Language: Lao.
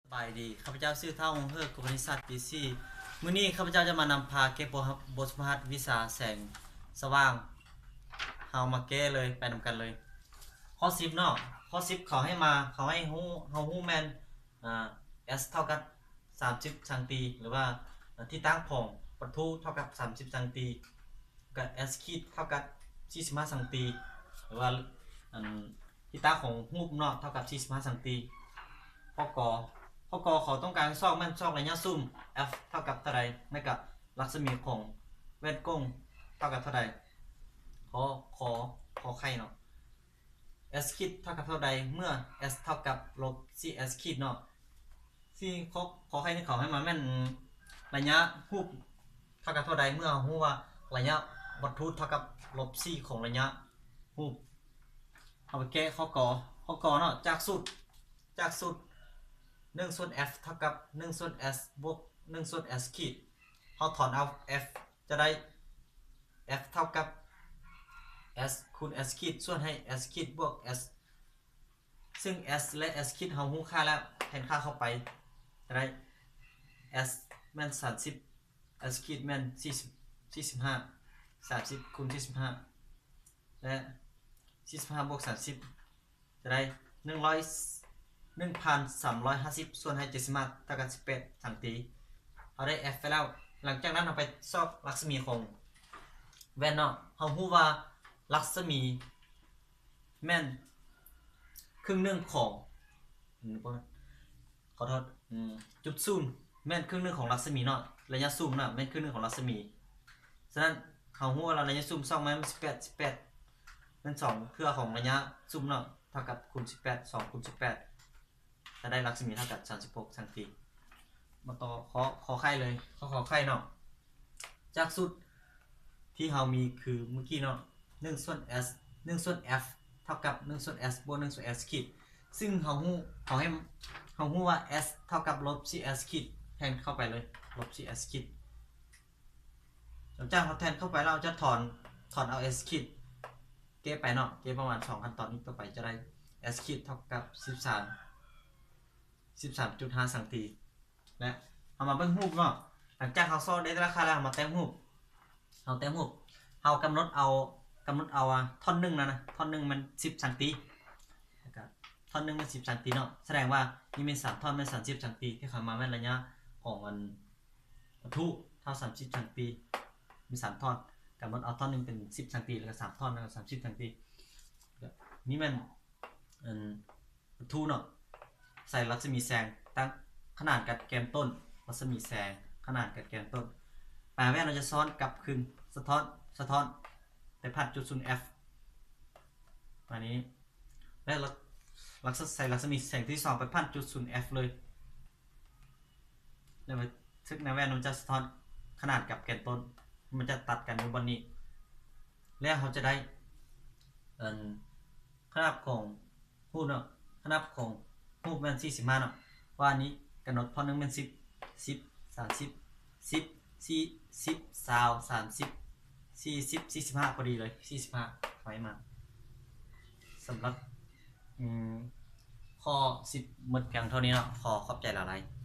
ສະບາຍດີ ຂ້າພະເຈົ້າຊື່ ທ້າວ ຫົງເຫີກ ກຸມມາທິສັດ ປີສີ່. ມື້ນີ້ຂ້າພະເຈົ້າຈະມານຳພາແກ້ບົດ ບົດຝຶກຫັດວິຊາແສງສະຫວ່າງ. ເຮົາມາແກ້ເລີຍ ໄປນຳກັນເລີຍ. ຂໍ້ສິບເນາະ, ຂໍ້ສິບເຂົາໃຫ້ມາ, ເຂົາໃຫ້ຮູ້, ເຮົາຮູ້ແມ່ນ ອາ S ເທົ່າກັບສາມສິບຊັງຕີ ຫຼືວ່າ ອາ ທິດທາງຂອງວັດຖຸເທົ່າກັບສາມສິບຊັງຕີ ກັບ S ຂີດເທົ່າກັບສີ່ສິບຫ້າຊັງຕີ ຫຼືວ່າ ອັນ ທິດທາງຂອງຮູບເນາະ ເທົ່າກັບສີ່ສິບຫ້າຊັງຕີ. ຂໍ້ ກ, ຂໍ້ ກ ເຂົາຕ້ອງການຊອກແມ່ນຊອກໄລຍະຊູມ F ເທົ່າກັບເທົ່າໃດ ແລະກະລັກສະໝີຂອງແວ່ນກົງເທົ່າກັບເທົ່າໃດ. ຂໍ້ ຂໍ ຂໍໄຂ່ເນາະ, S ຂີດເທົ່າກັບເທົ່າໃດ ເມື່ອ S ເທົ່າກັບລົບສີ່ S ຂີດເນາະ. ສີ່ ຂໍ້ ຂໍໄຂ່ນີ້ເຂົາໃຫ້ມາແມ່ນໄລຍະຮູບເທົ່າກັບເທົ່າໃດ ເມື່ອເຮົາຮູ້ວ່າໄລຍະວັດຖຸເທົ່າກັບລົບສີ່ຂອງໄລຍະຮູບ. ເຮົາໄປແກ້ຂໍ້ ກ, ຂໍ້ ກ ເນາະ, ຈາກສູດ ຈາກສູດໜຶ່ງສ່ວນ F ເທົ່າກັບໜຶ່ງສ່ວນ S ບວກໜຶ່ງສ່ວນ S ຂີດ ເຮົາຖອນເອົາ F ຈະໄດ້ F ເທົ່າກັບ S ຄູນ S ຂີດ ສ່ວນໃຫ້ S ຂີດບວກ S ຊຶ່ງ S ແລະ S ຂີດເຮົາຮູ້ຄ່າແລ້ວ ແທນຄ່າເຂົ້າໄປຈະໄດ້ S ແມ່ນສາມສິບ S ຂີດແມ່ນສີ່ສິບ ສີ່ສິບຫ້າ ສາມສິບຄູນສີ່ສິບຫ້າ ແລະ ສີ່ສິບຫ້າບວກສາມສິບ ຈະໄດ້ໜຶ່ງຮ້ອຍ ໜຶ່ງພັນສາມຮ້ອຍຫ້າສິບ ສ່ວນໃຫ້ເຈັດສິບຫ້າ ເທົ່າກັບສິບແປດຊັງຕີ. ເຮົາໄດ້ F ໄປແລ້ວ. ຫຼັງຈາກນັ້ນເຮົາໄປຊອກລັກສະໝີຂອງແວ່ນເນາະ. ເຮົາຮູ້ວ່າລັກສະໝີແມ່ນເຄິ່ງໜຶ່ງຂອງ ອືມ ບໍ່ແມ່ນ ຂໍໂທດ ອືມ ຈຸດສູນແມ່ນເຄິ່ງໜຶ່ງຂອງລັກສະໝີເນາະ, ໄລຍະຊູມນະແມ່ນເຄິ່ງໜຶ່ງຂອງລັກສະໝີ. ສະນັ້ນ ເຮົາຮູ້ວ່າໄລຍະຊູມສອງແມ່ນສິບແປດ ສິບແປດ ແມ່ນສອງເທື່ອຂອງໄລຍະຊູມເນາະ ເທົ່າກັບຄູນສິບແປດ ສອງຄູນສິບແປດ ຈະໄດ້ລັກສະໝີເທົ່າກັບສາມສິບຫົກຊັງຕີ. ມາຕໍ່ຂໍ້ ຂໍໄຂ່ເລີຍ ຂໍ້ ຂໍໄຂ່ເນາະ. ຈາກສູດທີ່ເຮົາມີຄືມື້ກີ້ເນາະ ໜຶ່ງສ່ວນ S ໜຶ່ງສ່ວນ F ເທົ່າກັບໜຶ່ງສ່ວນ S ບວກໜຶ່ງສ່ວນ S ຂີດ ຊຶ່ງເຮົາຮູ້ ເຮົາໃຫ້ ເຮົາຮູ້ວ່າ S ເທົ່າກັບລົບສີ່ S ຂີດ ແທນເຂົ້າໄປເລີຍ ລົບສີ່ S ຂີດ. ຫຼັງຈາກເຮົາແທນເຂົ້າໄປແລ້ວ ເຮົາຈະຖອນ ຖອນເອົາ S ຂີດ ແກ້ໄປເນາະ, ແກ້ປະມານສອງຂັ້ນຕອນນີ້ຕໍ່ໄປ ຈະໄດ້ S ຂີດເທົ່າກັບສິບສາມ ສິບສາມຈຸດຫ້າຊັງຕີ. ແລະ ເຮົາມາເບິ່ງຮູບເນາະ. ຫຼັງຈາກເຮົາຊອກໄດ້ແຕ່ລະຄ່າແລ້ວ ເຮົາມາແຕ້ມຮູບ ເຮົາແຕ້ມຮູບ ເຮົາກຳນົດເອົາ ກຳນົດເອົາ ອາ ທ່ອນໜຶ່ງນະ ທ່ອນໜຶ່ງແມ່ນສິບຊັງຕີ ແລ້ວກະທ່ອນໜຶ່ງແມ່ນສິບຊັງຕີເນາະ. ສະແດງວ່ານີ້ແມ່ນສາມທ່ອນ ແມ່ນສາມສິບຊັງຕີ ທີ່ເຂົ້າມາແມ່ນໄລຍະຂອງ ອັນ ວັດຖຸເທົ່າສາມສິບຊັງຕີ ມີສາມທ່ອນ ກຳນົດເອົາທ່ອນໜຶ່ງເປັນສິບຊັງຕີ ແລ້ວກະສາມທ່ອນ ແລ້ວກະສາມສິບຊັງຕີ. ນີ້ແມ່ນ ອັນ ວັດຖຸເນາະ ໃສ່ລັກສະໝີແສງ ຕັ້ງຂະໜານກັດແກນຕົ້ນ ລັກສະໝີແສງ ຂະໜານກັດແກນຕົ້ນ. ປາຍແວ່ນເຮົາຈະສະທ້ອນກັບຄືນ ສະທ້ອນ ສະທ້ອນໄປຜ່ານຈຸດສູນ F ປານນີ້ ແລະ ລັກ ລັກສະ ໃສ່ລັກສະໝີແສງທີສອງໄປຜ່ານຈຸດສູນ F ເລີຍ. ແລ້ວເຊິ່ງໃນແວ່ນມັນຈະສະທ້ອນຂະໜານກັບແກນຕົ້ນ ມັນຈະຕັດກັນຢູ່ບ່ອນນີ້ ແລ້ວເຮົາຈະໄດ້ ອັນ ຂະໜາດຂອງຮູບເນາະ ຂະໜາດຂອງຮູບແມ່ນສີ່ສິບຫ້າເນາະ. ວ່ານີ້ກຳນົດທ່ອນໜຶ່ງແມ່ນສິບ ສິບ ສາມສິບ ສິບ ສີ່ ສິບ ຊາວ ສາມສິບ ສີ່ສິບ ສີ່ສິບຫ້າ ພໍດີເລີຍ ສີ່ສິບຫ້າ ໄປມາ. ສຳລັບ ອືມ ຂໍ້ສິບໝົດພຽງເທົ່ານີ້ເນາະ. ຂໍຂອບໃຈຫຼາຍໆ.